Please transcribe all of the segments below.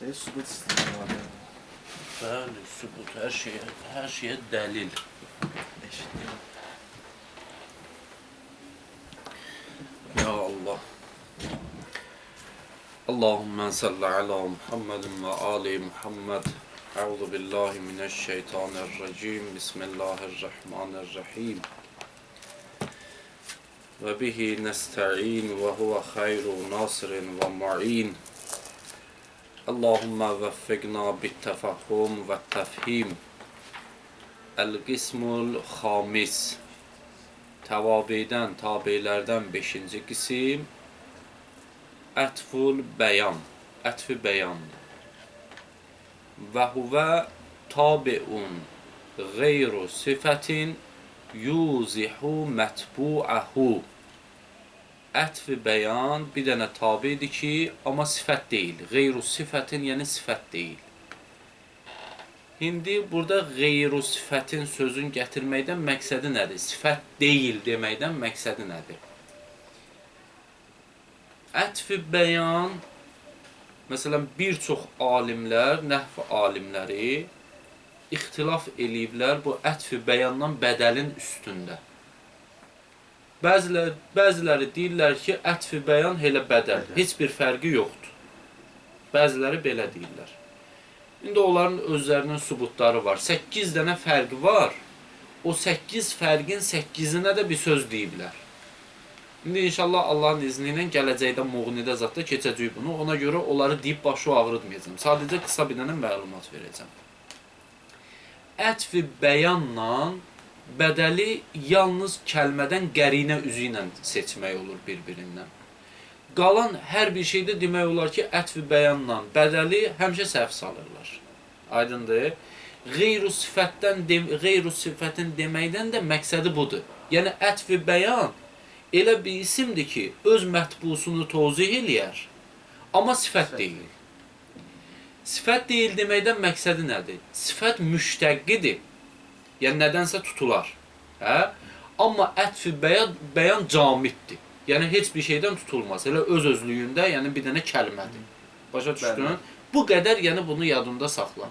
Sübut istəyirəm abi. Bəli, sübut hər şeyə, hər şeyə dəlil. Eşitdim. Ya Allah. Allahümme salli ala Muhammedin ve ali Muhammed. Euzu billahi mineşşeytanirracim. Bismillahirrahmanirrahim. Ve bihi nesta'in ve huve hayru nasirin ve mu'in. Allahümme veffikna bittefahhum ve tefhim. El-Qismul Xamis. Təvabidən, tabelərdən 5-ci qisim Ətful bəyan, ətfi bəyandır. Və huvə tabiun qeyru sifətin yuzihu mətbu'ahu. Ətfi bəyan bir dənə tabidir ki, amma sifət deyil. Qeyru sifətin, yəni sifət deyil. İndi burada qeyru sifətin sözün gətirməkdən məqsədi nədir? Sifət deyil deməkdən məqsədi nədir? Ətfi bəyan, məsələn, bir çox alimlər, nəhv alimləri ixtilaf eləyiblər bu ətfi bəyandan bədəlin üstündə. Bəziləri deyirlər ki, ətfi bəyan elə bədəl, heç bir fərqi yoxdur. Bəziləri belə deyirlər. İndi onların özlərinin sübutları var. 8 dənə fərqi var. O 8 fərqin 8-inə də bir söz deyiblər. İndi inşallah Allahın izni ilə gələcəkdə Muğnidə zətdə keçəcəyik bunu. Ona görə onları deyib başı ağrıtmayacağam. Sadəcə qısa bir dənə məlumat verəcəm. Ətfi bəyanla bədəli yalnız kəlmədən qərinə üzü ilə seçmək olur bir-birindən. Qalan hər bir şeydə demək olar ki, ətfi bəyanla bədəli həmişə səhv salırlar. Aydındır? Qeyru sifətdən, qeyru sifətin deməkdən də məqsədi budur. Yəni ətfi bəyan elə bir isimdir ki, öz mətbusunu tozih eləyər, amma sifət deyil. Sifət deyil deməkdən məqsədi nədir? Sifət müştəqqidir. Yəni nədənsə tutular. Hə? Amma ətfi bəyan camiddir. Yəni heç bir şeydən tutulmaz. Elə öz özlüyündə, yəni bir dənə kəlmədir. Başa düşdün? Bəli. Bu qədər, yəni bunu yadında saxla.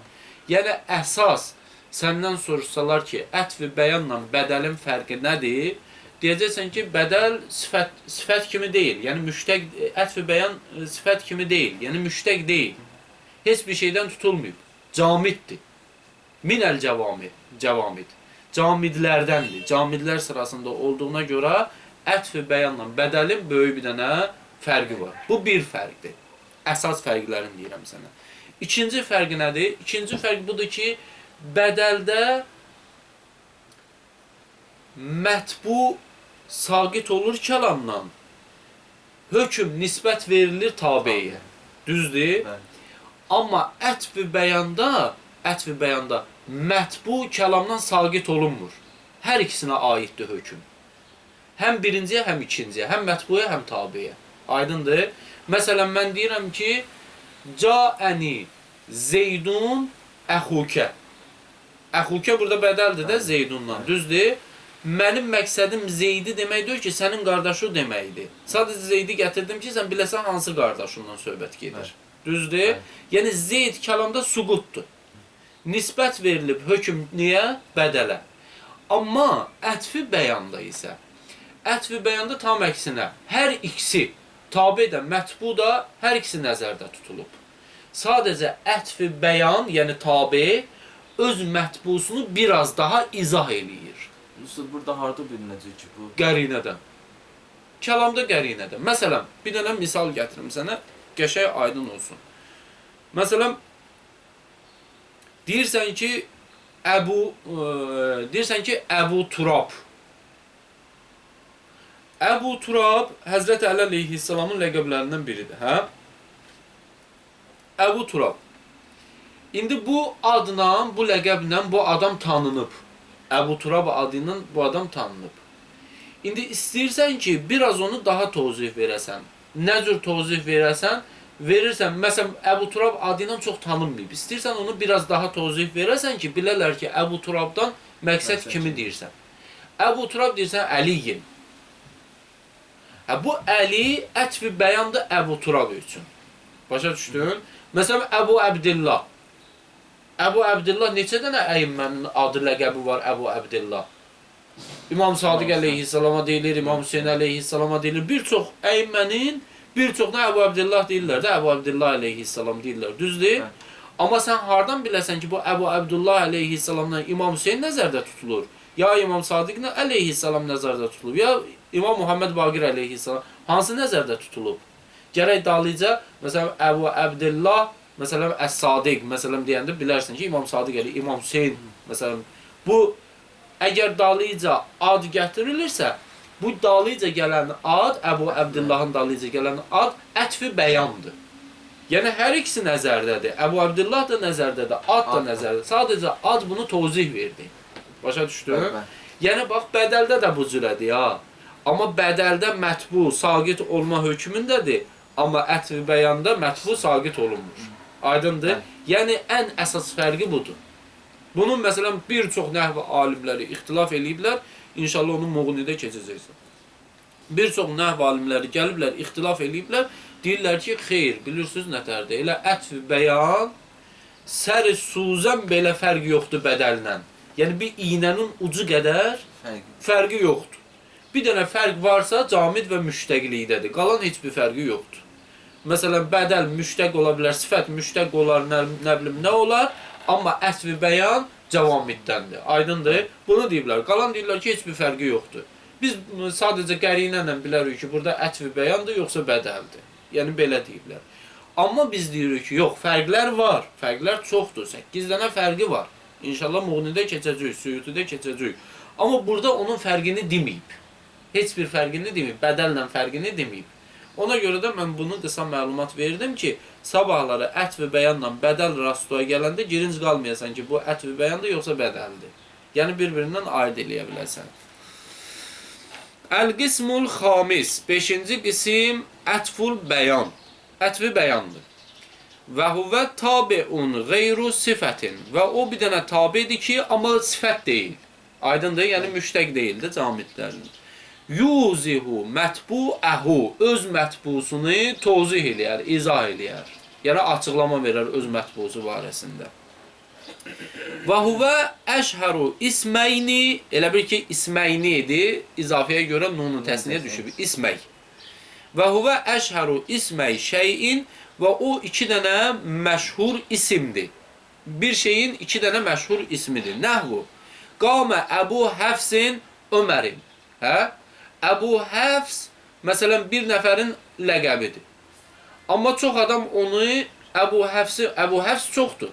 Yəni əsas səndən soruşsalar ki, ətfi bəyanla bədəlin fərqi nədir? Deyəcəksən ki, bədəl sifət kimi deyil. Yəni müştəq, ətfi bəyan sifət kimi deyil. Yəni müştəq deyil. Heç bir şeydən tutulmayıb. Camiddir. Minəl cəvamid. Cəvamid. Camidlərdəndir. Camidlər sırasında olduğuna görə ətfi bəyanla bədəlin böyük bir dənə fərqi var. Bu bir fərqdir. Əsas fərqlərini deyirəm sənə. İkinci fərqi nədir? İkinci fərq budur ki, bədəldə mətbu saqit olur kəlamdan. Hökm nisbət verilir tabeyə. Düzdür? Bəli. Amma ətfi bəyanda mətbu kəlamdan saqit olunmur. Hər ikisinə aiddir hökm. Həm birinciyə, həm ikinciyə, həm mətbuya, həm tabeyə. Aydındır? Məsələn, mən deyirəm ki, Caəni Zeydun əxukə. Əxukə burada bədəldir də Zeydundan, düzdür? Mənim məqsədim Zeydi demək deyil ki, sənin qardaşı deməkdir. Sadəcə Zeydi gətirdim ki, sən biləsən hansı qardaşından söhbət gedir. Düzdür? Bəli. Yəni Zeyd kəlamda suqutdur. Nisbət verilib hökm niyə? Bədələ. Amma ətfi bəyanda isə, ətfi bəyanda tam əksinə, hər ikisi, tabe də, mətbu da, hər ikisi nəzərdə tutulub. Sadəcə ətfi bəyan, yəni tabe, öz mətbusunu biraz daha izah eləyir. Üstad, burada harda bilinəcək ki bu? Qərinədən. Kəlamda qərinədən. Məsələn, bir dənə misal gətirim sənə, qəşəng aydın olsun. Məsələn, deyirsən ki, Əbu Turab. Əbu Turab Həzrət Əli əleyhissalamın ləqəblərindən biridir, hə? Əbu Turab. İndi bu adla, bu ləqəblə bu adam tanınıb. Əbu Turab adı ilə bu adam tanınıb. İndi istəyirsən ki, biraz onu daha tozih verəsən. Nə cür tozih verəsən? Verirsən, məsələn, Əbu Turab adı ilə çox tanınmayıb. İstəyirsən onu biraz daha tozih verəsən ki, bilərlər ki, Əbu Turabdan məqsəd kimi deyirsən. Əbu Turab deyirsən, Əliyin. Hə, bu Əli ətfi bəyandır Əbu Turab üçün. Başa düşdün? Məsələn, Əbu Əbdillah. Əbu Əbdillah neçə dənə əyimmənin adı, ləqəbi var Əbu Əbdillah? İmam Sadiq əleyhissalama deyilir, İmam Hüseyn əleyhissalama deyilir. Bir çox əyimmənin bir çoxuna Əbu Əbdillah deyirlər də, Əbu Əbdillah əleyhissalam deyirlər. Düzdür? Bəli. Amma sən hardan biləsən ki, bu Əbu Əbdullah əleyhissalamdan İmam Hüseyn nəzərdə tutulur? Ya İmam Sadiq əleyhissalam nəzərdə tutulub, ya İmam Muhammed Baqir əleyhissalam. Hansı nəzərdə tutulub? Gərək dalıca, məsələn, Əbu Əbdillah, məsələn, Əs-Sadiq, məsələn, deyəndə bilərsən ki, İmam Sadiq əli, İmam Hüseyn, məsələn, bu əgər dalıca ad gətirilirsə, bu dalıca gələn ad, Əbu Əbdillahın dalıca gələn ad ətfi bəyandır. Yəni hər ikisi nəzərdədir. Əbu Əbdillah da nəzərdədir, ad da nəzərdədir. Sadəcə ad bunu tozih verdi. Başa düşdün? Bəli. Yəni bax bədəldə də bu cürədir ha. Amma bədəldə mətbu saqit olma hökmündədir, amma ətfi bəyanda mətbu saqit olunmur. Aydındır? Bəli. Yəni ən əsas fərqi budur. Bunun məsələn bir çox nəhv alimləri ixtilaf eləyiblər. İnşallah onu Muğnidə keçəcəksən. Bir çox nəhv alimləri gəliblər, ixtilaf eləyiblər. Deyirlər ki, xeyr, bilirsiniz nətərdir? Elə ətf bəyan səri suzən belə fərq yoxdur bədəllə. Yəni bir iynənin ucu qədər fərqi yoxdur. Bir dənə fərq varsa camid və müştəqlikdədir. Qalan heç bir fərqi yoxdur. Məsələn, bədəl müştəq ola bilər, sifət müştəq olar, nə bilim nə olar, amma ətf bəyan cavamiddəndir. Aydındır? Bunu deyiblər. Qalan deyirlər ki, heç bir fərqi yoxdur. Biz sadəcə qərinə ilə bilərik ki, burada ətf bəyandır, yoxsa bədəldir. Yəni belə deyiblər. Amma biz deyirik ki, yox, fərqlər var. Fərqlər çoxdur. 8 dənə fərqi var. İnşallah Muğnidə keçəcəyik, Suyutidə keçəcəyik. Amma burada onun fərqini deməyib. Heç bir fərqini deməyib, bədəllə fərqini deməyib. Ona görə də mən bunu qısa məlumat verdim ki, sabahları ətf və bəyanla bədəl rastoya gələndə girinc qalmayasan ki, bu ətf və bəyandır yoxsa bədəldir. Yəni bir-birindən ayırd eləyə biləsən. Əl-qismul xamis, 5-ci qisim ətful bəyan. Ətfi bəyandır. Və huvə tabiun qeyru sifətin. Və o bir dənə tabidir ki, amma sifət deyil. Aydındır, yəni müştəq deyildir camidlərin. Yuzihu mətbu'əhu, öz mətbusunu tozih eləyər, izah eləyər. Yəni açıqlama verər öz mətbusu barəsində. Və huvə əşhəru isməyni, elə bil ki, isməyni idi, izafiyə görə nunun təsniyə düşüb, isməy. Və huvə əşhəru isməy şeyin və o iki dənə məşhur isimdir. Bir şeyin iki dənə məşhur ismidir. Nəhvu, qamə Əbu Həfsin Ömərin. Hə? Əbu Həfs, məsələn, bir nəfərin ləqəbidir. Amma çox adam onu Əbu Həfsi, Əbu Həfs çoxdur.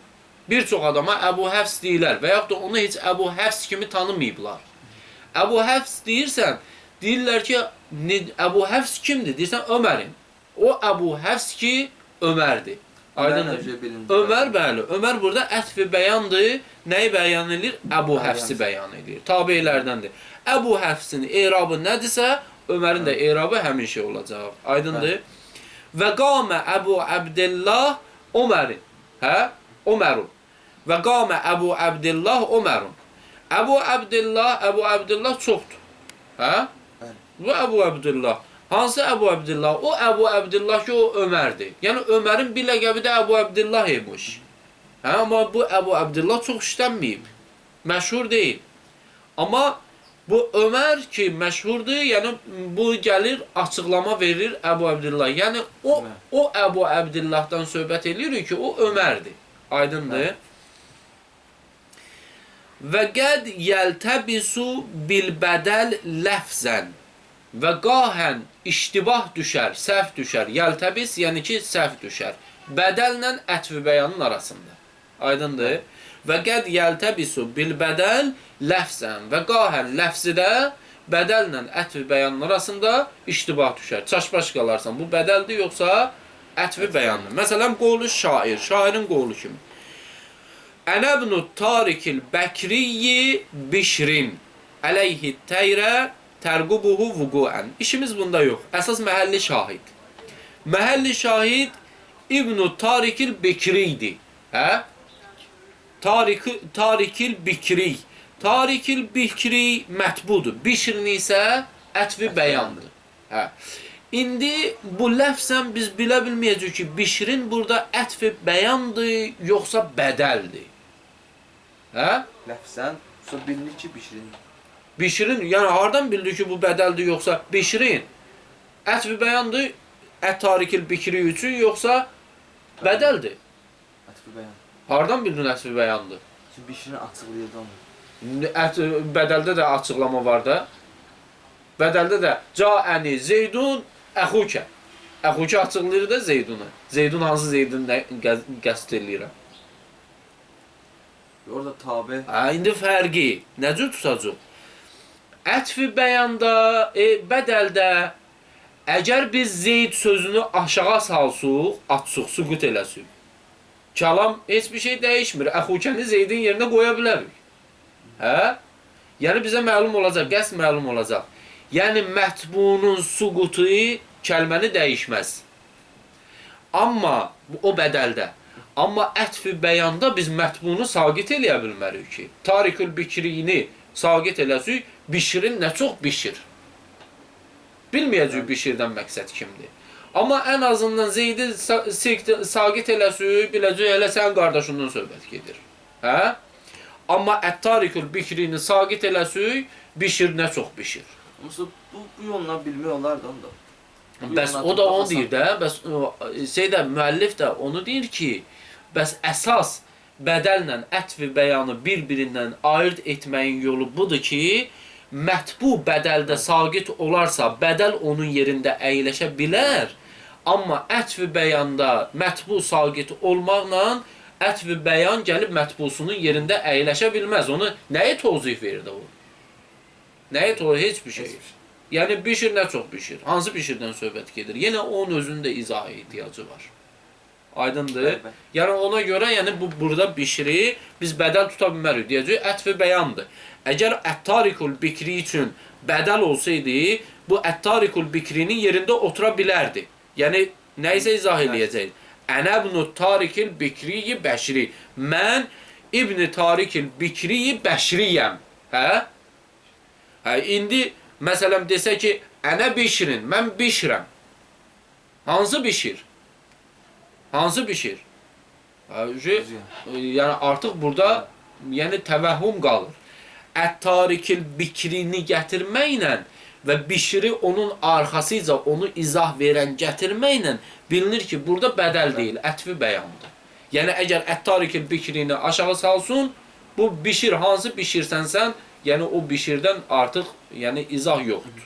Bir çox adama Əbu Həfs deyirlər və yaxud da onu heç Əbu Həfs kimi tanımayıblar. Əbu Həfs deyirsən, deyirlər ki, Əbu Həfs kimdir? Deyirsən, Ömərin. O Əbu Həfs ki, Ömərdir. Aydındır. Ömər, bəli. Ömər burada ətf-i bəyandır. Nəyi bəyan edir? Əbu Həfsi bəyan edir. Tabelərdəndir. Əbu Həfsin erabı nədirsə, Ömərin də erabı həmin şey olacaq. Aydındır. Və qamə Əbu Əbdillah Ömərin. Hə? Ömərun. Və qamə Əbu Əbdillah Ömərun. Əbu Əbdillah, Əbu Əbdillah çoxdur. Hə? Bu Əbu Əbdillah. Hansı Əbu Əbdillah? O Əbu Əbdillah ki, o Ömərdir. Yəni Ömərin bir ləqəbi də Əbu Əbdillah imiş. Hə, amma bu Əbu Əbdillah çox işlənməyib. Məşhur deyil. Amma bu Ömər ki, məşhurdur, yəni bu gəlir, açıqlama verir Əbu Əbdillah. Yəni o Əbu Əbdillahdan söhbət eləyirik ki, o Ömərdir. Aydındır. Və qəd yəltəbisu bil bədəl ləfzən. Və qahən iştibah düşər, səhv düşər. Yəltəbis, yəni ki, səhv düşər. Bədəllə ətf-i bəyanın arasında. Aydındır. Və qəd yəltəbisu bil bədəl ləfzən. Və qahən ləfzi də bədəllə ətf-i bəyanın arasında iştibah düşər. Çaşbaş qalarsan. Bu bədəldir yoxsa ətf-i bəyandır. Məsələn, qolu şair, şairin qolu kimi. Ənəbnu Tarikil Bəkriyyi Bişrin əleyhi təyrə tərqubuhu vuquən. İşimiz bunda yox. Əsas məhəlli şahid. Məhəlli şahid İbn-i Tarikil Bikri idi. Hə? Tarikil Bikri. Tarikil Bikri mətbudur. Bişrin isə ətvi bəyandır. Hə. İndi bu ləfzən biz bilə bilməyəcəyik ki, Bişrin burada ətf-i bəyandır, yoxsa bədəldir. Hə? Ləfzən, sonra bilinir ki, Bişrin. Bişrin, yəni hardan bildik ki, bu bədəldir yoxsa Bişrin? Ətf-i bəyandır, ət-tarikil bikri üçün yoxsa bədəldir? Ətf-i bəyan. Hardan bildin ətf-i bəyandır? Çünki Bişrin açıqlayırdı onu. Ət, bədəldə də açıqlama var da. Bədəldə də caəni Zeydun əxukə. Əxukə açıqlayır da Zeydunu. Zeydun hansı Zeydun qəsd eləyirəm? Orada tabe. Hə, indi fərqi nə cür tutacaq? Ətf-i bəyanda, bədəldə əgər biz Zeyd sözünü aşağı salsuq, atsıq, süqut eləsük, kəlam heç bir şey dəyişmir. Əxukəni Zeydin yerinə qoya bilərik. Hə? Yəni bizə məlum olacaq, qəsd məlum olacaq. Yəni mətbunun suqutu kəlməni dəyişməz. Amma o bədəldə. Amma ətf-i bəyanda biz mətbunu saqit eləyə bilmərik ki. Tarikül bikrini saqit eləsük, Bişrin nə çox bişir. Bilməyəcəyik Bişirdən məqsəd kimdir. Amma ən azından Zeydi saqit eləsük, biləcək elə sənin qardaşından söhbət gedir. Hə? Amma ət-tarikül bikrini saqit eləsük, Bişir nə çox bişir. Amma bu yolla bilmək olar da onda. Bəs o da onu deyir də, bəs şeydə müəllif də onu deyir ki, bəs əsas bədəllə ətf-i bəyanı bir-birindən ayırd etməyin yolu budur ki, mətbu bədəldə saqit olarsa, bədəl onun yerində əyləşə bilər. Amma ətf-i bəyanda mətbu saqit olmaqla ətf-i bəyan gəlib mətbusunun yerində əyləşə bilməz. Onu nəyə tozih verir də o? Nəyə tozih? Heç bir şey. Yəni bişir nə çox bişir. Hansı bişirdən söhbət gedir? Yenə onun özünün də izaha ehtiyacı var. Aydındır? Bəli, bəli. Yəni ona görə, yəni bu burada bişiri biz bədəl tuta bilmərik. Deyəcəyik ətf-i bəyandır. Əgər ət-tarikul bikri üçün bədəl olsaydı, bu ət-tarikul bikrinin yerində otura bilərdi. Yəni nə isə izah eləyəcəkdi. Ənə ibnu tarikil bikriyi bəşri. Mən İbn Tarikil Bikriyi bəşriyəm. Hə? Hə, indi məsələn desə ki, ənə bişrin, mən bişirəm. Hansı bişir? Hansı bişir? Hə, yəni artıq burada yəni təvəhhum qalır. Ət-Tarikil Bikrini gətirməklə və bişiri onun arxasıca onu izah verən gətirməklə bilinir ki, burada bədəl deyil, ətfi bəyandır. Yəni əgər Ət-Tarikil Bikrini aşağı salsın, bu bişir hansı bişirsən sən, yəni o bişirdən artıq yəni izah yoxdur.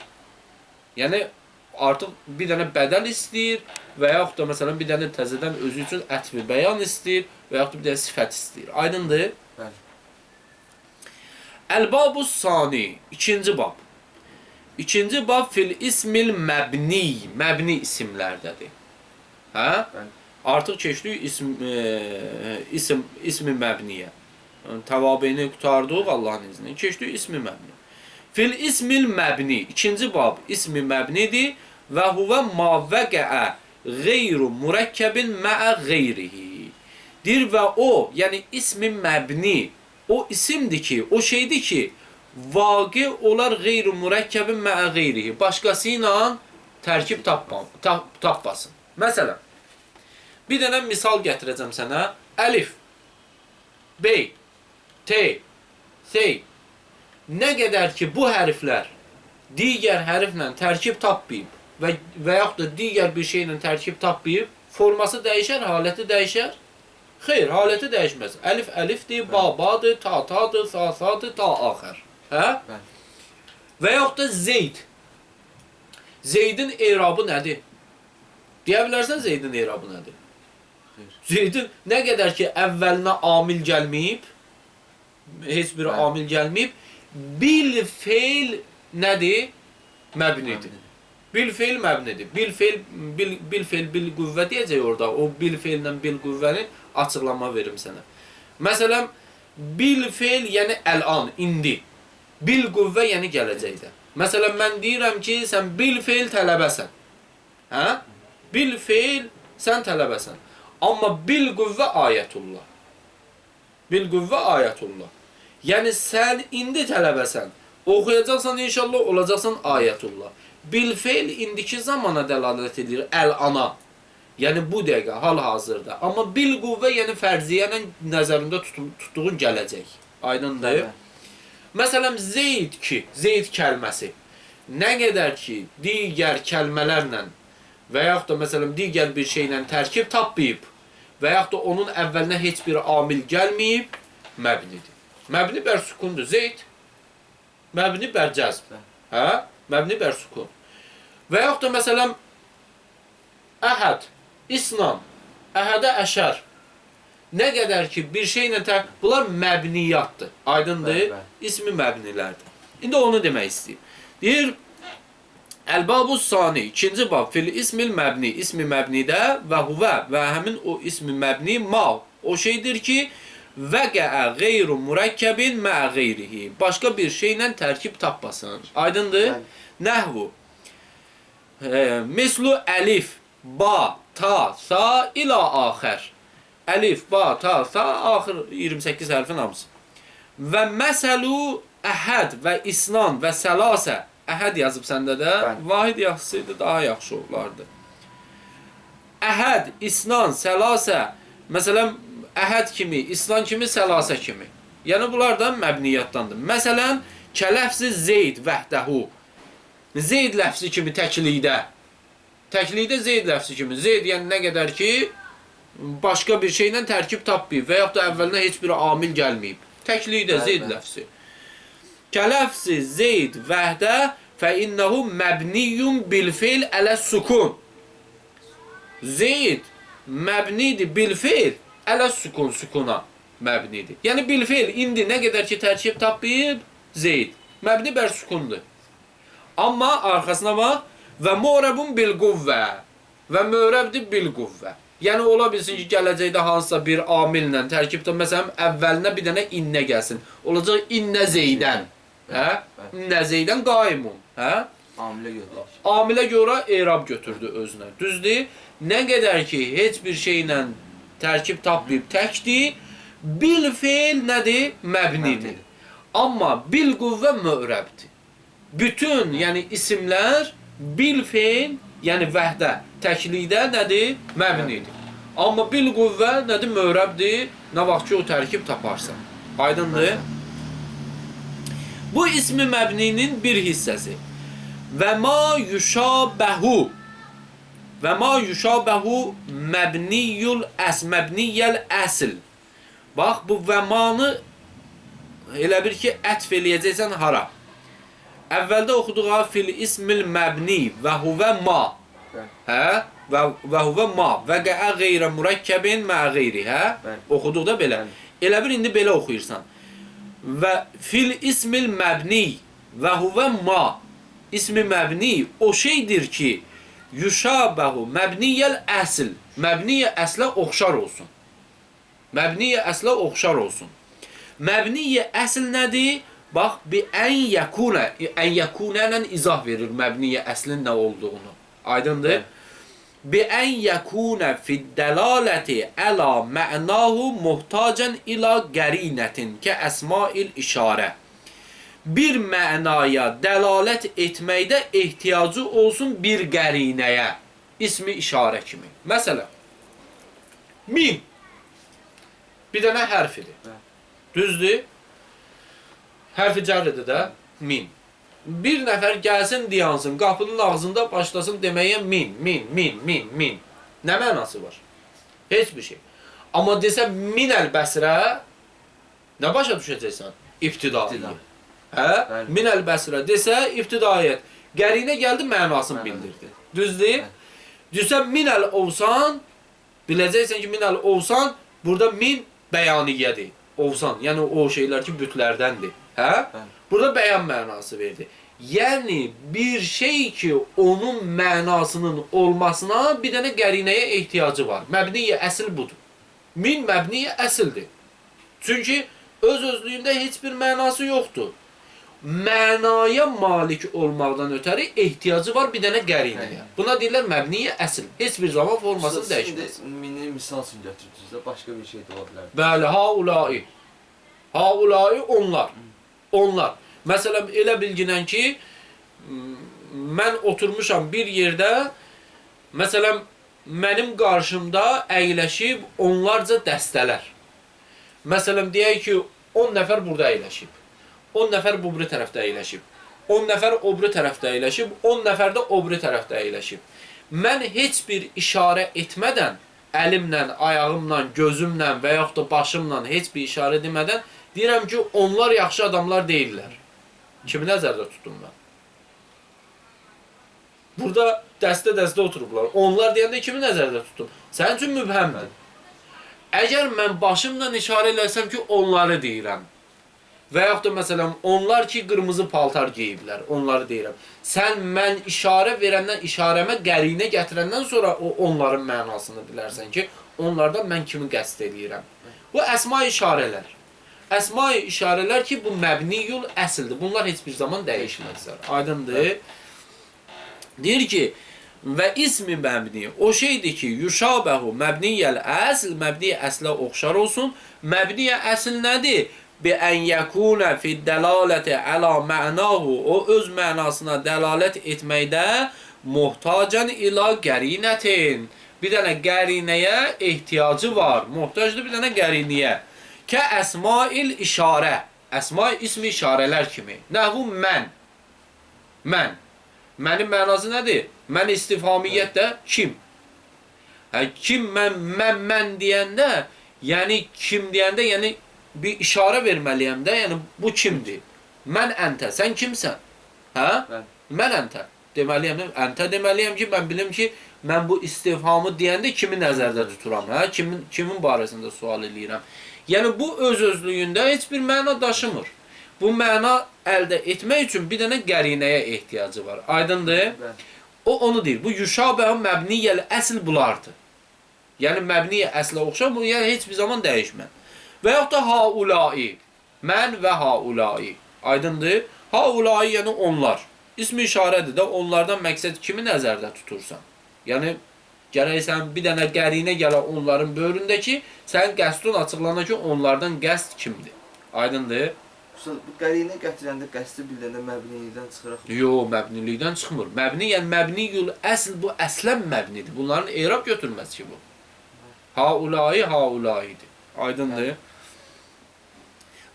Yəni artıq bir dənə bədəl istəyir və yaxud da məsələn bir dənə təzədən özü üçün ətfi bəyan istəyir və yaxud da bir dənə sifət istəyir. Aydındır? Bəli. Əl-babu sani, ikinci bab. İkinci bab fil ismil məbni, məbni isimlərdədir. Hə? Bəli. Artıq keçdik ismi məbniyə. Təvabini qurtardıq Allahın izni. Keçdik ismi məbni. Fil ismil məbni, ikinci bab ismi məbnidir və huvə ma vəqəə qeyru mürəkkəbin məə qeyrihi. Deyir və o, yəni ismi məbni, o isimdir ki, o şeydir ki, vaqe olar qeyru mürəkkəbin məə qeyrihi. Başqası ilə tərkib tapmasın. Məsələn, bir dənə misal gətirəcəm sənə. Əlif, B, T, S. Nə qədər ki, bu hərflər digər hərflə tərkib tapmayıb və yaxud da digər bir şeylə tərkib tapmayıb, forması dəyişər, haləti dəyişər? Xeyr, haləti dəyişməz. Əlif əlifdir, ba badır, ta tadır, sa sadır, ta axər. Hə? Bəli. Və yaxud da Zeyd. Zeydin erabı nədir? Deyə bilərsən Zeydin erabı nədir? Xeyr. Zeydin nə qədər ki, əvvəlinə amil gəlməyib, heç bir Bəli. amil gəlməyib, bil feil nədir? Məbnidir. Bil feil məbnidir. Bil feil, bil feil, bil qüvvə deyəcək orada. O bil feillə bil qüvvəni açıqlama verim sənə. Məsələn, bil feil yəni əl-an, indi. Bil qüvvə yəni gələcəkdə. Məsələn, mən deyirəm ki, sən bil feil tələbəsən. Hə? Bil feil sən tələbəsən. Amma bil qüvvə ayətullah. Bil qüvvə ayətullah. Yəni sən indi tələbəsən. Oxuyacaqsan inşallah, olacaqsan ayətullah. Bil feil indiki zamana dəlalət edir, əl-ana. Yəni bu dəqiqə, hal-hazırda. Amma bil qüvvə, yəni fərziyyə ilə nəzərində tutduğun gələcək. Aydındır? Məsələn, Zeyd ki, Zeyd kəlməsi nə qədər ki, digər kəlmələrlə və yaxud da məsələn, digər bir şeylə tərkib tapmayıb və yaxud da onun əvvəlinə heç bir amil gəlməyib, məbnidir. Məbni bər sükundur. Zeyd, məbni bər cəzb. Hə? Məbni bər sükun. Və yaxud da məsələn, əhəd, isnan, əhədə əşər. Nə qədər ki, bir şeylə bunlar məbniyyatdır. Aydındır? Bəli, bəli. İsmi məbnilərdir. İndi onu demək istəyir. Deyir, Əl-babu sani, ikinci bab, fil ismil məbni, ismi məbnidə və huvə və həmin o ismi məbni ma, o şeydir ki, vəqəə qeyru mürəkkəbin məə qeyrihi, başqa bir şeylə tərkib tapmasın. Aydındır? Bəli. Nəhvu, mislu əlif, ba, ta, sa, ilə axər. Əlif, ba, ta, sa, axır 28 hərfin hamısı. Və məsəlu əhəd və isnan və səlasə. Əhəd yazıb səndə də. Bəli. Vahid yazsaydı daha yaxşı olardı. Əhəd, isnan, səlasə. Məsələn, əhəd kimi, isnan kimi, səlasə kimi. Yəni, bunlar da məbniyyatdandır. Məsələn, kələfzi Zeyd vəhdəhu. Zeyd ləfzi kimi təklikdə. Təklikdə Zeyd ləfzi kimi. Zeyd, yəni nə qədər ki, başqa bir şeylə tərkib tapmayıb və yaxud da əvvəlinə heç bir amil gəlməyib. Təklikdə Zeyd ləfzi. Kələfzi Zeyd vəhdə fə innəhu məbniyyun bil feil ələ sukun. Zeyd məbnidir bil feil ələ sukun, sukuna məbnidir. Yəni bil feil indi nə qədər ki tərkib tapmayıb Zeyd məbni bər sukundur. Amma arxasına bax və morəbun bil quvvə və mörəbdir bil quvvə. Yəni ola bilsin ki, gələcəkdə hansısa bir amillə tərkibdə məsələn əvvəlinə bir dənə innə gəlsin. Olacaq innə zeydən. Hə? İnnə zeydən qaimun. Hə? Amilə görə. Amilə görə erab götürdü özünə. Düzdür? Nə qədər ki, heç bir şeylə tərkib tapmayıb təkdir, bil feil nədir? Məbnidir. Amma bil qüvvə mörəbdir. Bütün, yəni isimlər bil feil, yəni vəhdə, təklikdə nədir? Məbnidir. Amma bil qüvvə nədir? Mörəbdir. Nə vaxt ki, o tərkib taparsa. Aydındır? Bu ismi məbninin bir hissəsi. Və ma yuşabəhu və ma yuşabəhu məbniyyul əs, məbniyyəl əsl. Bax, bu və manı elə bir ki, ətf eləyəcəksən hara? Əvvəldə oxuduğu fil ismil məbni və huvə ma. Hə? Və huvə ma. Vəqəə qeyrə mürəkkəbin mə qeyri. Hə? Oxuduqda belə. Elə bir indi belə oxuyursan. Və fil ismil məbni və huvə ma. İsmi məbni o şeydir ki, yuşabəhu məbniyyəl əsl. Məbniyyə əslə oxşar olsun. Məbniyyə əslə oxşar olsun. Məbniyyə əsl nədir? Bax, bi ən yəkunə, ən yəkunə ilə izah verir məbniyyə əslin nə olduğunu. Aydındır? Bi ən yəkunə fid-dəlaləti əla mə'nahu muhtacən ila qərinətin kə əsmail işarə. Bir mənaya dəlalət etməkdə ehtiyacı olsun bir qərinəyə, ismi işarə kimi. Məsələn, min bir dənə hərfidir. Düzdür? Hərfi cərridir də, min. Bir nəfər gəlsin, dayansın, qapının ağzında başlasın deməyə min, min, min, min, min. Nə mənası var? Heç bir şey. Amma desə minəl bəsrə, nə başa düşəcəksən? İbtidaiyyət. Hə? Minəl bəsrə desə ibtidaiyət. Qərinə gəldi, mənasını bildirdi. Düzdür? Desə minəl ovsan, biləcəksən ki, minəl ovsan, burada min bəyaniyyədir. Ovsan, yəni o şeylər ki, bütlərdəndir. Hə? Burada bəyan mənası verdi. Yəni, bir şey ki, onun mənasının olmasına bir dənə qərinəyə ehtiyacı var. Məbniyyə əsl budur. Min məbniyyə əsildir. Çünki öz-özlüyündə heç bir mənası yoxdur. Mənaya malik olmaqdan ötəri ehtiyacı var bir dənə qərinəyə. Buna deyirlər məbniyyə əsl. Heç bir zaman formasını dəyişməz. Şimdi mini misal üçün götürdünüz də, başqa bir şey də ola bilər. Bəli, haulai. Haulai onlar. Onlar. Məsələn, elə bilginən ki, mən oturmuşam bir yerdə, məsələn, mənim qarşımda əyləşib onlarca dəstələr. Məsələn, deyək ki, 10 nəfər burada əyləşib, 10 nəfər bu biri tərəfdə əyləşib, 10 nəfər o biri tərəfdə əyləşib, 10 nəfər də o biri tərəfdə əyləşib. Mən heç bir işarə etmədən, əlimlə, ayağımla, gözümlə və yaxud da başımla heç bir işarə demədən deyirəm ki, onlar yaxşı adamlar deyirlər. Kimi nəzərdə tutdum mən? Burada dəstə-dəstə oturublar. Onlar deyəndə kimi nəzərdə tutdum? Sənin üçün mübhəmdir. Əgər mən başımla işarə eləsəm ki, onları deyirəm. Və yaxud da məsələn, onlar ki, qırmızı paltar geyiblər, onları deyirəm. Sən mən işarə verəndən, işarəmə qərinə gətirəndən sonra o onların mənasını bilərsən ki, onlardan mən kimi qəsd eləyirəm. Bu əsma işarələr. Əsma işarələr ki, bu məbniyül əsildir. Bunlar heç bir zaman dəyişməzlər. Aydındır? Deyir ki, və ismi məbni o şeydir ki, yuşabəhu məbniyyəl əsl, məbni əslə oxşar olsun. Məbniyə əsl nədir? Bi ən yəkunə fid-dəlaləti əla mə'nahu, o öz mənasına dəlalət etməkdə muhtacan ila qərinətin. Bir dənə qərinəyə ehtiyacı var. Muhtacdır bir dənə qərinəyə. Kə əsmail işarə. Əsma ismi işarələr kimi. Nəhvu mən. Mən. Mənim mənası nədir? Mən istifhamiyyət də kim? Hə, kim mən, mən, mən deyəndə, yəni kim deyəndə, yəni bir işarə verməliyəm də, yəni bu kimdir? Mən əntə, sən kimsən? Hə? Mən. Mən əntə deməliyəm, əntə deməliyəm ki, mən bilim ki, mən bu istifhamı deyəndə kimi nəzərdə tuturam, hə? Kimin barəsində sual eləyirəm? Yəni bu öz-özlüyündə heç bir məna daşımır. Bu məna əldə etmək üçün bir dənə qərinəyə ehtiyacı var. Aydındır? Bəli. O onu deyir. Bu yuşabəhü məbniyyəl əsl bulardır. Yəni məbniyyə əslə oxşar, bu yəni heç bir zaman dəyişmər. Və yaxud da haulai. Mən və haulai. Aydındır? Haulai yəni onlar. İsmi işarədir də, onlardan məqsəd kimi nəzərdə tutursan? Yəni gərək sən bir dənə qərinə gələ onların böyründə ki, sənin qəsdin açıqlana ki, onlardan qəsd kimdir? Aydındır? Ustad, bu qərinə gətirəndə qəsdi bildirəndə məbnilikdən çıxırıq. Yo, məbnilikdən çıxmır. Məbni, yəni məbniyül əsl, bu əslən məbnidir. Bunların erab götürməz ki bu. Haulai, haulaidir. Aydındır?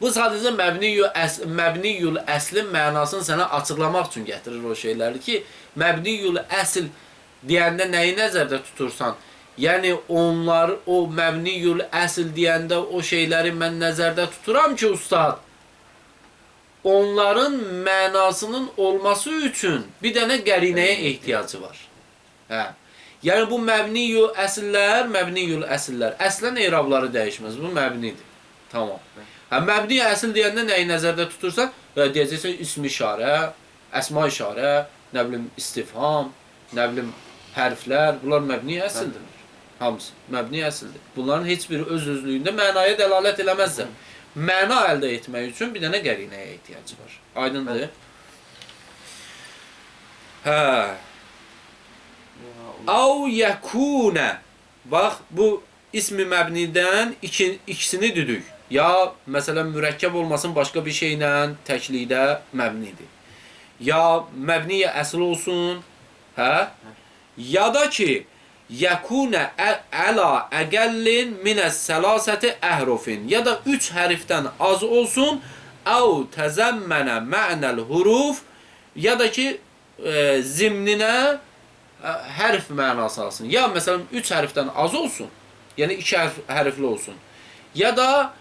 Bu sadəcə məbniyül əslin mənasını sənə açıqlamaq üçün gətirir o şeyləri ki, məbniyül əsl deyəndə nəyi nəzərdə tutursan? Yəni onlar o məbniyül əsl deyəndə o şeyləri mən nəzərdə tuturam ki, ustad, onların mənasının olması üçün bir dənə qərinəyə ehtiyacı var. Hə. Yəni bu məbniyül əsillər, məbniyül əsillər. Əslən erabları dəyişməz. Bu məbnidir. Tamam. Hə, məbni əsl deyəndə nəyi nəzərdə tutursan? Və deyəcəksən ismi işarə, əsma işarə, nə bilim istifham, nə bilim hərflər, bunlar məbni əsildir. Hamısı məbni əsildir. Bunların heç biri öz-özlüyündə mənaya dəlalət eləməzlər. Məna əldə etmək üçün bir dənə qərinəyə ehtiyacı var. Aydındır? Hə. Av yəkunə. Bax, bu ismi məbnidən ikisini düdük. Ya, məsələn, mürəkkəb olmasın başqa bir şeylə təklikdə məbnidir. Ya, məbniyə əsl olsun. Hə? Ya da ki, yəkunə əla əqəllin minəs səlasəti əhrufin. Ya da 3 hərfdən az olsun. Əv təzəmmənə mə'nəl huruf. Ya da ki, zimninə hərf mənası alsın. Ya, məsələn, 3 hərfdən az olsun. Yəni, 2 hərfli olsun. Ya da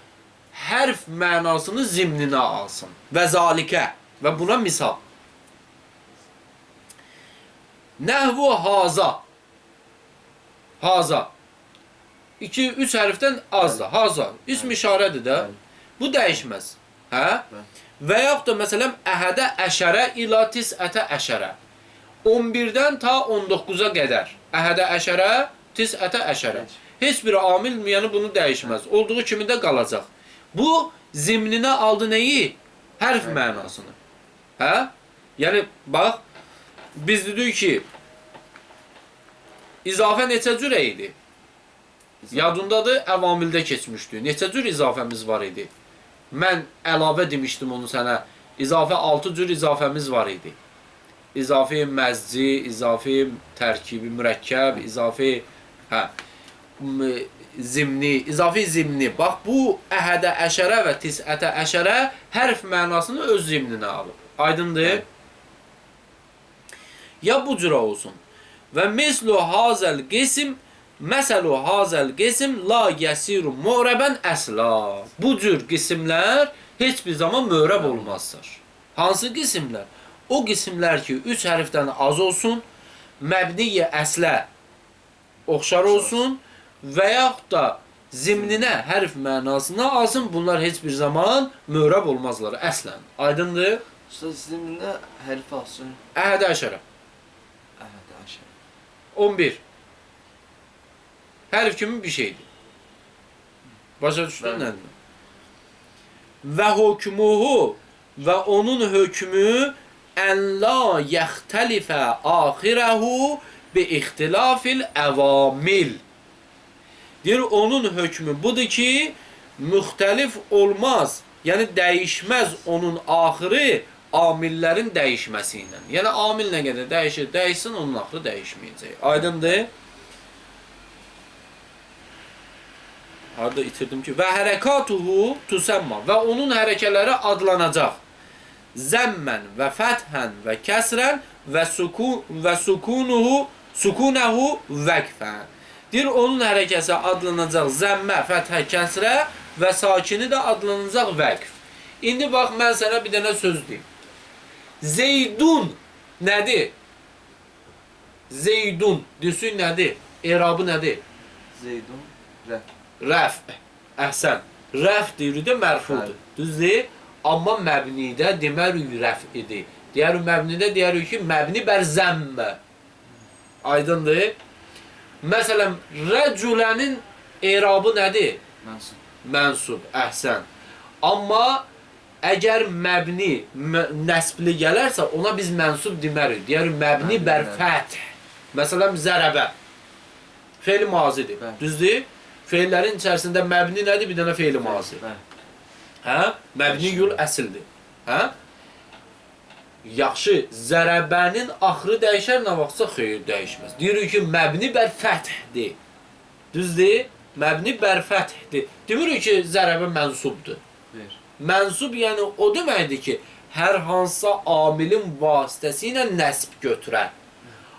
hərf mənasını zimninə alsın. Və zalikə. Və buna misal. Nəhvu haza. Haza. 2-3 hərfdən azdır. Haza. İsm işarədir də. Bu dəyişməz. Hə? Və yaxud da məsələn, əhədə əşərə ilə tisətə əşərə. 11-dən ta 19-a qədər. Əhədə əşərə, tisətə əşərə. Heç bir amil, yəni bunu dəyişməz. Olduğu kimi də qalacaq. Bu, zimninə aldı nəyi? Hərf mənasını. Hə? Yəni, bax, biz dedik ki, izafə neçə cürə idi? Yadındadır, əvamildə keçmişdi. Neçə cür izafəmiz var idi? Mən əlavə demişdim onu sənə. İzafə 6 cür izafəmiz var idi. İzafi məzci, izafi tərkibi mürəkkəb, izafi hə, zimni, izafi zimni. Bax, bu əhədə əşərə və tisətə əşərə hərf mənasını öz zimninə alıb. Aydındır? Bəli. Ya bu cürə olsun. Və mislu hazel qism, məsəlu hazel qism la yəsiru mu'rəbən əsla. Bu cür qismlər heç bir zaman möhrəb olmazlar. Hansı qismlər? O qismlər ki, 3 hərfdən az olsun, məbniyə əslə oxşar olsun və yaxud da zimninə, hərf mənasına alsın, bunlar heç bir zaman möhrəb olmazlar əslən. Aydındır? Usta zimində hərf alsın. Əhədə əşərə. Əhədə əşərə. 11. Hərf kimi bir şeydir. Başa düşdün nədir? Və hukmuhu və onun hökmü ən la yəxtəlifə axirəhu bi ixtilafil əvamil. Deyir, onun hökmü budur ki, müxtəlif olmaz, yəni dəyişməz onun axırı amillərin dəyişməsi ilə. Yəni amil nə qədər dəyişir, dəyişsin, onun axırı dəyişməyəcək. Aydındır? Harada itirdim ki? Və hərəkatuhu tusemma. Və onun hərəkələri adlanacaq. Zəmmən və fəthən və kəsrən və sukunuhu sukunehu vəqfən. Deyir, onun hərəkəsi adlanacaq zəmmə, fəthə, kəsrə və sakini də adlanacaq vəqf. İndi bax, mən sənə bir dənə söz deyim. Zeydun nədir? Zeydun, düsün nədir? Erabı nədir? Zeydun, rəf. Rəf, əhsən. Rəf deyirik də mərfudur. Düzdür? Amma məbnidə demərik rəf idi. Deyərik məbnidə deyərik ki, məbni bər zəmmə. Aydındır? Məsələn, rəculənin erabı nədir? Mənsub. Mənsub, əhsən. Amma əgər məbni nəsbli gələrsə, ona biz mənsub demərik. Deyərik məbni bər fəth. Məsələn, zərəbə. Fe'l mazidir. Düzdür? Feillərin içərisində məbni nədir? Bir dənə fe'l mazi. Hə? Məbniyül əsildir. Hə? Yaxşı, zərəbənin axırı dəyişər nə vaxtsa? Xeyr, dəyişməz. Deyirik ki, məbni bər fəthdir. Düzdür? Məbni bər fəthdir. Demirik ki, zərəbə mənsubdur. Mənsub yəni o deməkdir ki, hər hansısa amilin vasitəsi ilə nəsb götürər.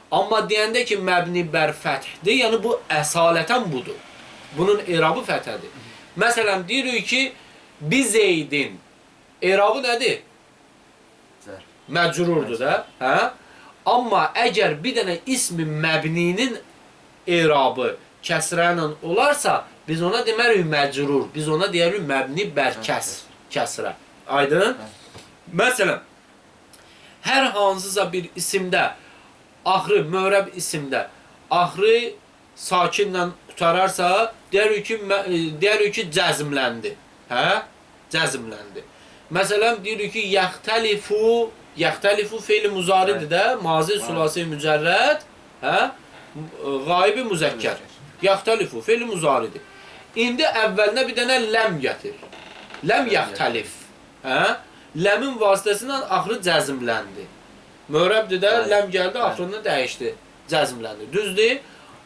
Amma deyəndə ki, məbni bər fəthdir, yəni bu əsalətən budur. Bunun erabı fəthədir. Məsələn, deyirik ki, bizeydin erabı nədir? Məcrurdur da. Hə? Amma əgər bir dənə ismi məbninin erabı kəsrə ilə olarsa, biz ona demərik məcrur, biz ona deyərik məbni bər kəsrə. Aydın? Məsələn, hər hansısa bir isimdə, axırı möhrəb isimdə, axırı sakinlə qutararsa, deyərik ki, cəzmləndi. Hə? Cəzmləndi. Məsələn, deyirik ki, yəxtəlifu, yəxtəlifu fe'l-i muzaridir də, mazi sülasi mücərrəd, hə? Qaibi müzəkkər. Yəxtəlifu fe'l-i muzaridir. İndi əvvəlinə bir dənə ləm gətir. Ləm yəxtəlif. Hə? Ləmin vasitəsilə axırı cəzmləndi. Möhrəbdir də, ləm gəldi, axırını dəyişdi, cəzmləndi. Düzdür?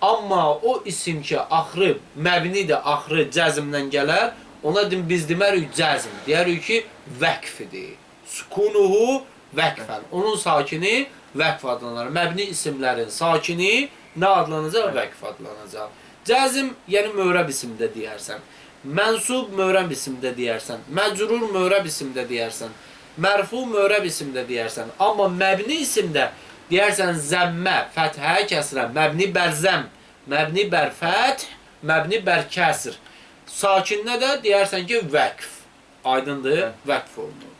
Amma o isim ki, axırı məbnidir, axırı cəzmlə gələr, ona biz demərik cəzm, deyərik ki, vəqfidir. Sukunuhu vəqfən. Onun sakini vəqf adlanır. Məbni isimlərin sakini nə adlanacaq? Vəqf adlanacaq. Cəzm, yəni möhrəb isimdə deyərsən. Mənsub möhrəb isimdə deyərsən. Məcrur möhrəb isimdə deyərsən. Mərfu möhrəb isimdə deyərsən. Amma məbni isimdə deyərsən zəmmə, fəthə, kəsrə, məbni bər zəm, məbni bər fəth, məbni bər kəsr. Sakinnə də deyərsən ki, vəqf. Aydındır? Vəqf olunur.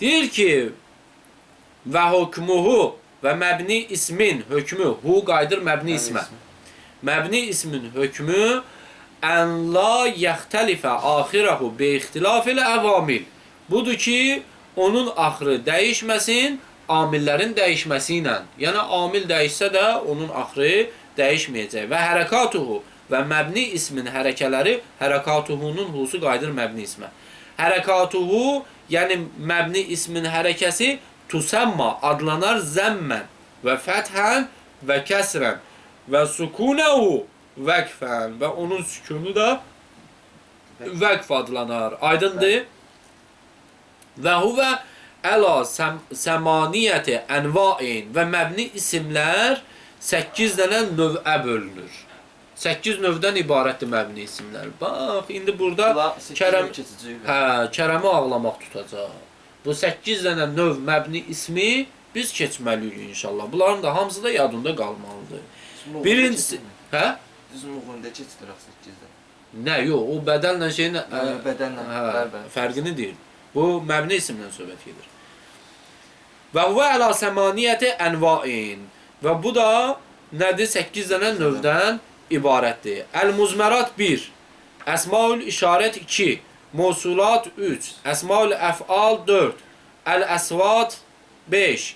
Deyir ki, və hukmuhu və məbni ismin hökmü, hu qayıdır məbni ismə. Məbni ismin hökmü ən la yəxtəlifə axirəhu bi ixtilafil əvamil. Budur ki, onun axırı dəyişməsin, amillərin dəyişməsi ilə. Yəni, amil dəyişsə də onun axırı dəyişməyəcək. Və hərəkatuhu və məbni ismin hərəkələri, hərəkatuhunun husu qayıdır məbni ismə. Hərəkatuhu, yəni məbni ismin hərəkəsi tusemma adlanar zəmmən və fəthən və kəsrən və sukunehu vəqfən və onun sükunu da vəqf adlanar. Aydındır? Və huvə əla səmaniyyəti ənvain və məbni isimlər 8 dənə növə bölünür. 8 növdən ibarətdir məbni isimlər. Bax, indi burada Kərəm, Kərəmi ağlamaq tutacaq. Bu 8 dənə növ məbni ismi biz keçməliyik inşallah. Bunların da hamısı da yadında qalmalıdır. Birincisi, hə? Düz muğunda keçidir 8-də. Nə, yox, o bədəllə şeyin bədəllə, hə, fərqini deyir. Bu məbni isimdən söhbət gedir. Və huvə əla səmaniyyəti ənvain. Və bu da nədir? 8 dənə növdən ibarətdir. Əl-muzmərat 1, Əsmaül işarət 2, Mosulat 3, Əsmaül əf'al 4, Əl-əsvat 5,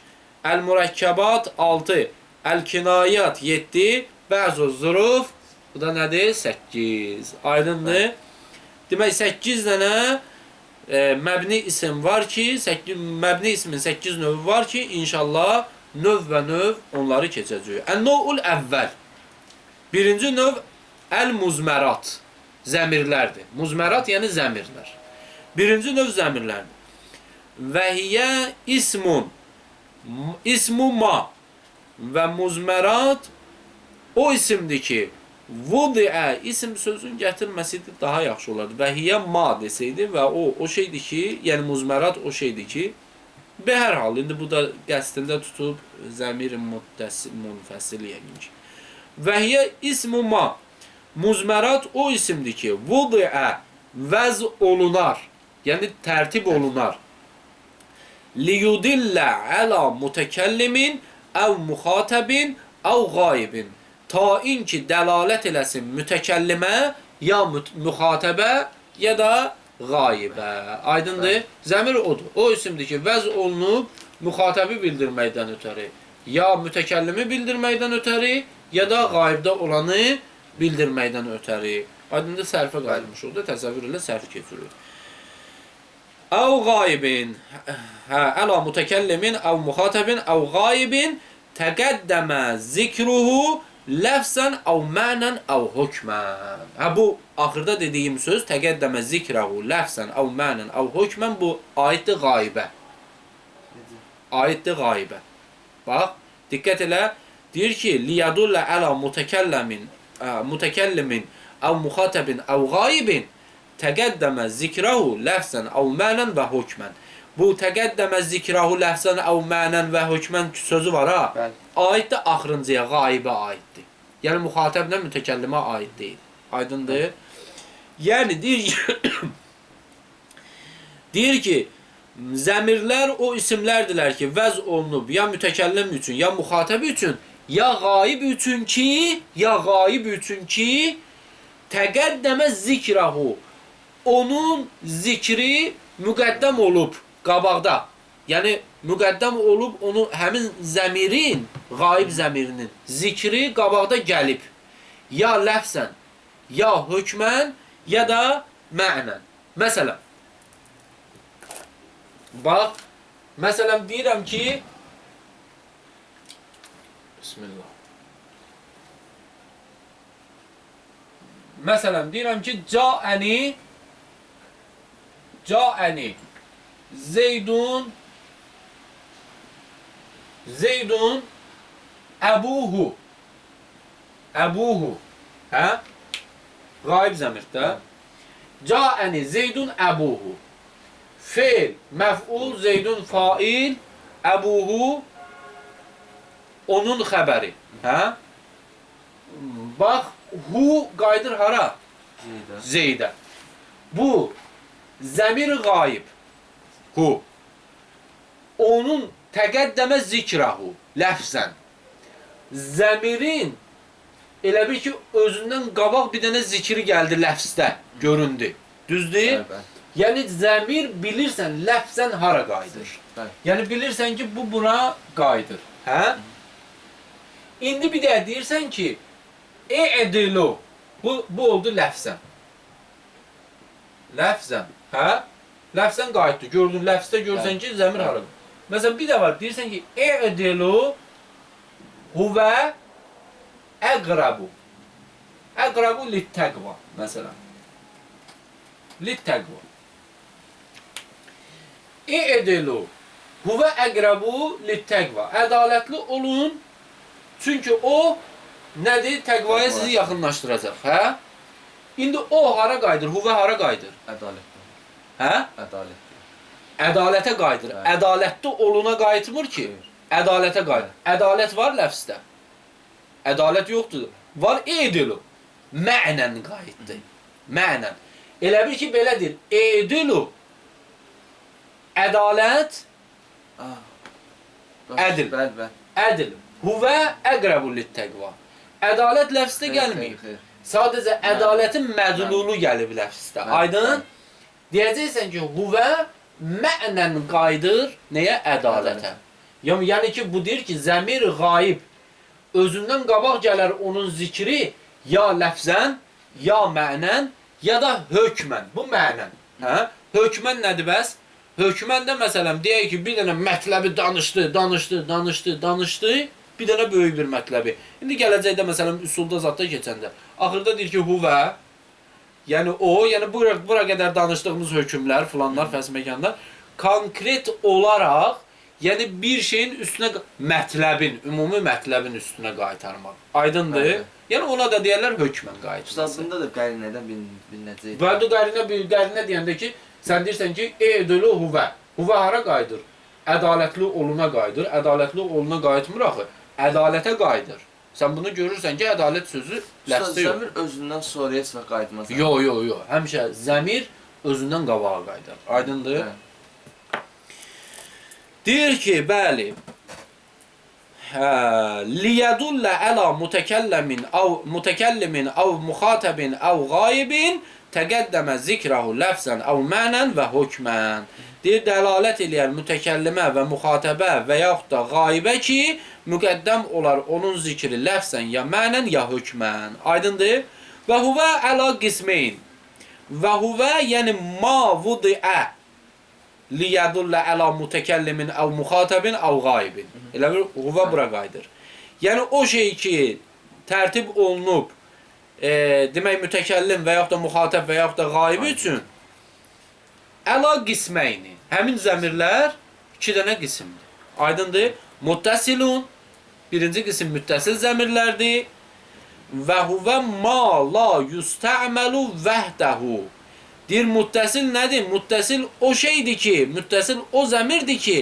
Əl-mürəkkəbat 6, Əl-kinayat 7, Bəzu zuruf, bu da nədir? 8. Aydındır? Demək, 8 dənə məbni isim var ki, 8, məbni ismin 8 növü var ki, inşallah növ və növ onları keçəcəyik. Ən-novul əvvəl. Birinci növ əl-muzmərat, zəmirlərdir. Muzmərat yəni zəmirlər. Birinci növ zəmirlərdir. Və hiyə ismun, ismu ma və muzmərat o isimdir ki, vudi'ə isim sözün gətirməsəydi daha yaxşı olardı. Və hiyə ma desəydi və o şeydir ki, yəni muzmərat o şeydir ki, be hər hal, indi bu da qəsdində tutub zəmir munfəsil yəqin ki. Və hiyə ismu ma, muzmərat o isimdir ki, vudi'ə vəz olunar, yəni tərtib olunar. Liyudillə əla mütəkəllimin əv müxatəbin əv qaibin. Ta in ki dəlalət eləsin mütəkəllimə, ya müxatəbə, ya da qaibə. Aydındır? Zəmir odur. O isimdir ki, vəz olunub müxatəbi bildirməkdən ötəri, ya mütəkəllimi bildirməkdən ötəri, ya da qaibdə olanı bildirməkdən ötəri. Aydındır, sərfə qayılmış oldu. Təsəvvür elə sərf keçirir. Əv qaibin, əla mütəkəllimin, əv müxatəbin, əv qaibin təqəddəmə zikruhu ləfsən əv mənən əv hükmən. Hə, bu axırda dediyim söz təqəddəmə zikruhu ləfsən əv mənən əv hükmən bu aiddir qaibə. Aiddir qaibə. Bax, diqqət elə. Deyir ki, liyadullə əla mütəkəllimin, əv müxatəbin, əv qaibin təqəddəmə zikrahu ləfsən əv mənən və hükmən. Bu təqəddəmə zikrahu ləfsən əv mənən və hükmən sözü var ha. Bəli. Aiddir axırıncıya, qaibə aiddir. Yəni müxatəblə mütəkəllimə aid deyil. Aydındır? Yəni deyir ki, deyir ki, zəmirlər o isimlərdirlər ki, vəz olunub ya mütəkəllim üçün, ya müxatəb üçün, ya qaib üçün ki, ya qaib üçün ki, təqəddəmə zikrahu, onun zikri müqəddəm olub qabaqda. Yəni müqəddəm olub onu həmin zəmirin, qaib zəmirinin zikri qabaqda gəlib. Ya ləfsən, ya hökmən, ya da mənən. Məsələn, bax, məsələn deyirəm ki, Bismillah. Məsələn deyirəm ki, caəni Zeydun əbuhu. Əbuhu. Hə? Qaib zəmirdə. Caəni Zeydun əbuhu. Feil, məf'ul, Zeydun fail, əbuhu onun xəbəri. Hə? Bax, hu qayıdır hara? Zeydə. Zeydə. Bu zəmir qayib. Hu. Onun təqəddəmə zikrahu, ləfzən. Zəmirin elə bil ki, özündən qabaq bir dənə zikri gəldi ləfsdə, göründü. Düzdür? Bəli. Yəni zəmir bilirsən ləfzən hara qayıdır. Bəli. Yəni bilirsən ki, bu buna qayıdır. Hə? İndi bir də deyirsən ki, e'dilu. Bu oldu ləfzən. Ləfzən. Hə? Ləfzdən qayıtdı. Gördün, ləfzdə görsən ki, zəmir haradır. Məsələn, bir də var, deyirsən ki, i'dilu huvə əqrabu. Əqrabu lit-təqva, məsələn. Lit-təqva. İ'dilu huvə əqrabu lit-təqva. Ədalətli olun, çünki o nədir? Təqvaya sizi yaxınlaşdıracaq, hə? İndi o hara qayıdır? Huvə hara qayıdır? Ədalətli. Hə? Ədalətli. Ədalətə qayıdır. Bəli. Ədalətli oluna qayıtmır ki. Xeyr. Ədalətə qayıdır. Ədalət var ləfsdə. Ədalət yoxdur. Var edilu. Mənən qayıtdı. Mənən. Elə bil ki, belədir. Edilu. Ədalət, Ədil. Bəli, bəli. ədil. Huvə əqrəbu lit-təqva. Ədalət ləfsdə gəlməyib. Xeyr, xeyr. Sadəcə ədalətin mədlulu gəlib ləfsdə. Bəli, Aydın? Deyəcəksən ki, huvə mənən qayıdır nəyə? Ədalətə. Yəni ki, bu deyir ki, zəmir qayib. Özündən qabaq gələr onun zikri ya ləfzən, ya mənən, ya da hökmən. Bu mənən. Hə? Hökmən nədir bəs? Hökmən də məsələn, deyək ki, bir dənə mətləbi danışdı, danışdı, danışdı, danışdı, bir dənə böyük bir mətləbi. İndi gələcəkdə məsələn üsulda zadda keçəndə axırda deyir ki, huvə, yəni o, yəni bura qədər danışdığımız hökmlər, filanlar, fəsməkanlar konkret olaraq, yəni bir şeyin üstünə mətləbin, ümumi mətləbin üstünə qaytarmaq. Aydındır? Bəli. Yəni ona da deyərlər hökmən qayıtması. Ustad, bunda da qərinədən bilinəcək. Bəli, qərinə bir qərinə deyəndə ki, sən deyirsən ki, edulu huvə. Huvə hara qayıdır? Ədalətli oluna qayıdır. Ədalətli oluna qayıtmır axı. Ədalətə qayıdır. Sən bunu görürsən ki, ədalət sözü ləfsdə yox. Zəmir özündən sonra heç vaxt qayıtmaz. Yo, yo, yo. Həmişə zəmir özündən qabağa qayıdır. Aydındır? Bəli. Deyir ki, bəli. Hə, liyedulle əla mütəkəllimin av mütəkəllimin av muxatəbin av qaibin təqəddəmə zikrahu ləfzən av mənən və hökmən. Deyir, dəlalət eləyər mütəkəllimə və müxatəbə və yaxud da qaibə ki, müqəddəm olar onun zikri ləfzən ya mənən ya hökmən. Aydındır? Və huvə əla qismeyn. Və huvə, yəni ma vudiə liyədullə əla mütəkəllimin əv müxatəbin əv qaibin. Elə bir huvə bura qayıdır. Yəni o şey ki, tərtib olunub, demək mütəkəllim və yaxud da müxatəb və yaxud da qayib üçün əla qisməyni. Həmin zəmirlər iki dənə qismdir. Aydındır? Muttəsilun, birinci qism müttəsil zəmirlərdir. Və huvə ma la yustəməlu vəhdəhu. Deyir, müttəsil nədir? Müttəsil o şeydir ki, müttəsil o zəmirdir ki,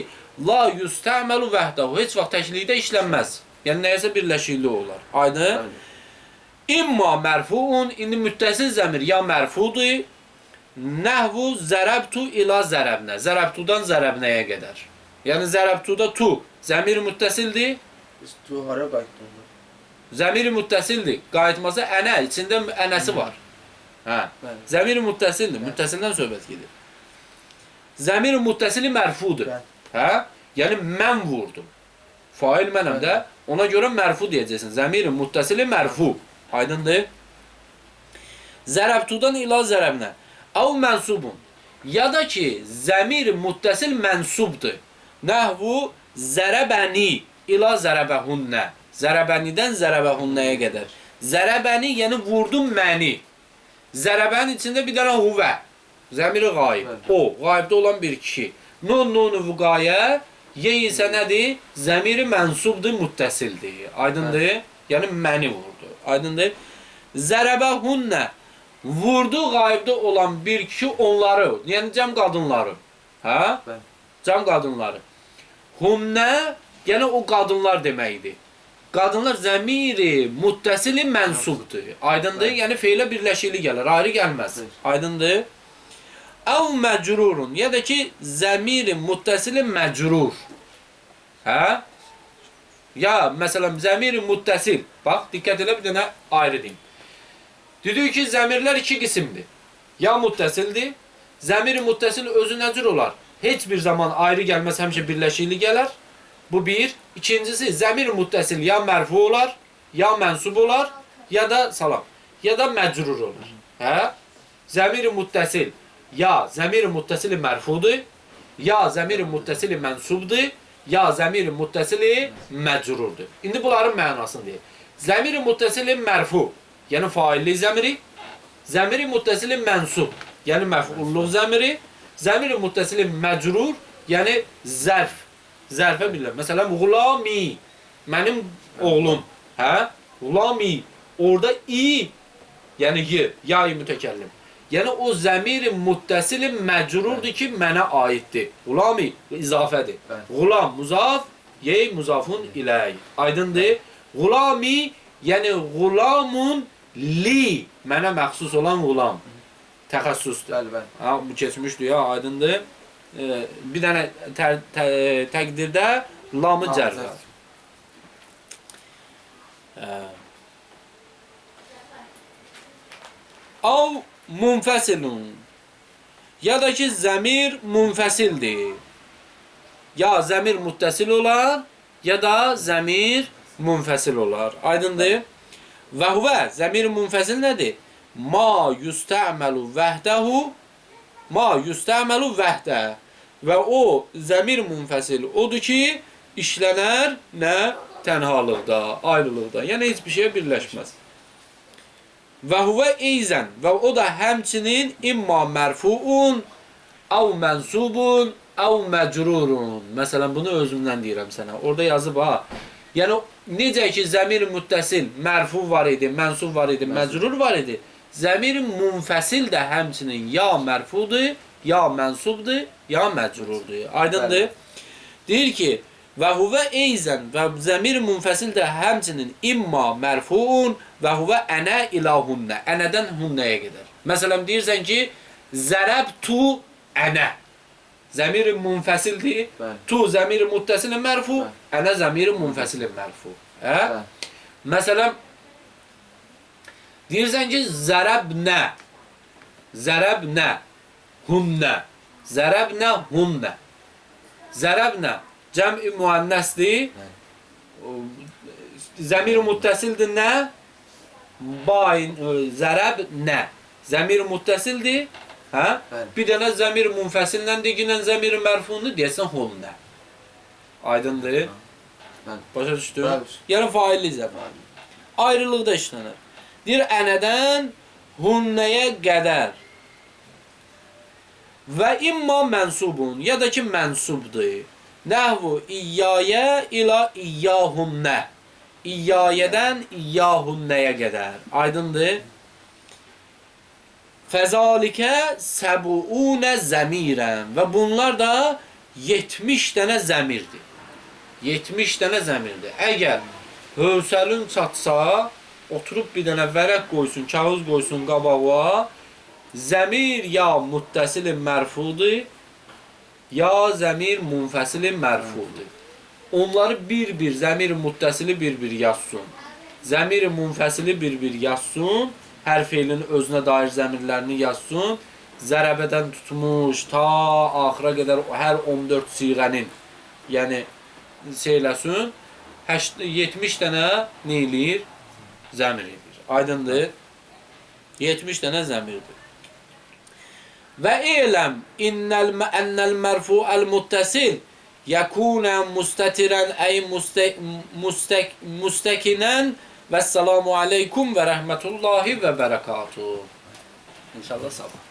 la yustəməlu vəhdəhu. Heç vaxt təklikdə işlənməz. Yəni, nəyəsə birləşikli olar. Aydın? İmma mərfuun, indi müttəsil zəmir ya mərfudur, nəhvu zərəbtu ila zərəbnə. Zərəbtudan zərəbnəyə qədər. Yəni, zərəbtuda tu, zəmir müttəsildir. Tu hara qayıtdı onda? Zəmir müttəsildir. Qayıtması ənə, içində ənəsi var. Hə. Zəmir müttəsildir. Müttəsildən söhbət gedir. Zəmir müttəsili mərfudur. Hə? Yəni, mən vurdum. Fail mənəm də. Ona görə mərfu deyəcəksin. Zəmir müttəsili mərfu. Aydındır? Zərəbtudan ila zərəbnə. Əv mənsubun. Ya da ki, zəmir müttəsil mənsubdur. Nəhvu zərəbəni ila zərəbəhunnə. Zərəbənidən zərəbəhunnəyə qədər. Zərəbəni, yəni vurdum məni. Zərəbənin içində bir dənə huvə. Zəmiri qayib. O, qayibdə olan bir kişi. Nun, nunu vüqayə. Ye isə nədir? Zəmiri mənsubdur, müttəsildir. Aydındır? Yəni məni vurdu. Aydındır? Zərəbəhunnə. Vurdu qayibdə olan bir kişi onları, yəni cəm qadınları. Hə? Cəm qadınları. Humnə, yəni o qadınlar deməkdir. Qadınlar zəmiri müttəsili mənsubdur. Aydındır? Yəni feilə birləşikli gəlir, ayrı gəlməz. Aydındır? Əv məcrurun, ya da ki, zəmiri müttəsili məcrur. Hə? Ya, məsələn, zəmiri müttəsil. Bax, diqqət elə bir dənə ayrı deyim. Dedik ki, zəmirlər iki qismdir. Ya müttəsildir, zəmiri müttəsil özü nə cür olar? Heç bir zaman ayrı gəlməz, həmişə birləşikli gələr. Bu bir. İkincisi, zəmir müttəsil ya mərfu olar, ya mənsub olar, ya da salam, ya da məcrur olar. Hə? Zəmir müttəsil Ya zəmir müttəsili mərfudur, ya zəmir müttəsili mənsubdur, ya zəmir müttəsili məcrurdur. İndi bunların mənasını deyir. Zəmir müttəsili mərfu, yəni faillik zəmiri, zəmir müttəsili mənsub, yəni məf'ulluq zəmiri, zəmir müttəsili məcrur, yəni zərf. Zərfə bilirlər. Məsələn, gulami, mənim oğlum, hə? Gulami. Orada i, yəni y, ya-i mütəkəllim. Yəni o zəmir müttəsili məcrurdur ki, mənə aiddir. Gulami izafədir. Gulam muzaf, yey muzafun iley. Aydındır? Gulami, yəni gulamun li, mənə məxsus olan gulam. Təxəssüsdür. Bəli, bəli. Ha, bu keçmişdir ya, aydındır. Bir dənə təqdirdə lamı cər var. Av munfəsilun. Ya da ki, zəmir munfəsildir. Ya zəmir müttəsil olar, ya da zəmir munfəsil olar. Aydındır? Və huvə, zəmir munfəsil nədir? Ma yustəməlu vəhdəhu, ma yustəməlu vəhdə. Və o zəmir munfəsil odur ki, işlənər nə? Tənhalıqda, ayrılıqda. Yəni heç bir şeyə birləşməz. Və huvə eyzən, və o da həmçinin imma mərfuun, əv mənsubun, əv məcrurun. Məsələn, bunu özümdən deyirəm sənə. Orada yazıb ha. Yəni, necə ki, zəmir müttəsil, mərfu var idi, mənsub var idi, məcrur var idi. Zəmir munfəsil də həmçinin ya mərfudur, ya mənsubdur, ya məcrurdur. Aydındır? Deyir ki, və huvə eyzən, və zəmir munfəsil də həmçinin imma mərfuun və huvə ənə ilə hunnə. Ənədən hunnəyə qədər. Məsələn, deyirsən ki, zərəbtu ənə. Zəmir munfəsildir. Tu zəmir müttəsil mərfu, ənə zəmir munfəsil mərfu. Hə? Məsələn, deyirsən ki, zərəbnə, zərəbnə, hunnə, zərəbnə, hunnə, zərəbnə, cəm-i müənnəsdir, zəmir müttəsildir nə? Bayn, zərəbnə, zəmir müttəsildir, hə? Bir dənə zəmir munfəsillə deyilən zəmir mərfundur, deyəsən hunnə. Aydındır? Başa düşdün? Yəni failli zəmir. Ayrılıqda işlənər. Deyir, ənədən hunnəyə qədər və imma mənsubun, ya da ki mənsubdur. Nəhvu İyyayə ilə İyyahunnə. İyyayədən İyyahunnəyə qədər. Aydındır? Fəzalikə səbuunə zəmirən. Və bunlar da 70 dənə zəmirdir. 70 dənə zəmirdir. Əgər hövsəlin çatsa, oturub bir dənə vərəq qoysun, kağız qoysun qabağa, zəmir ya müttəsil mərfudur, ya zəmir munfəsil mərfudur. Onları bir-bir, zəmir müttəsili bir-bir yazsın, zəmir munfəsili bir-bir yazsın, hər feilin özünə dair zəmirlərini yazsın, zərəbədən tutmuş ta axıra qədər hər 14 siğənin, yəni şey eləsin, 70 dənə nə eləyir? Zəmir eləyir. Aydındır? 70 dənə zəmirdir. Və eləm ennəl mərfu'əl müttəsil yəkunə müstətirən əy müstəkinən və selamu aleykum və rəhmətullahi və bərəkatuhu. İnşallah sabah.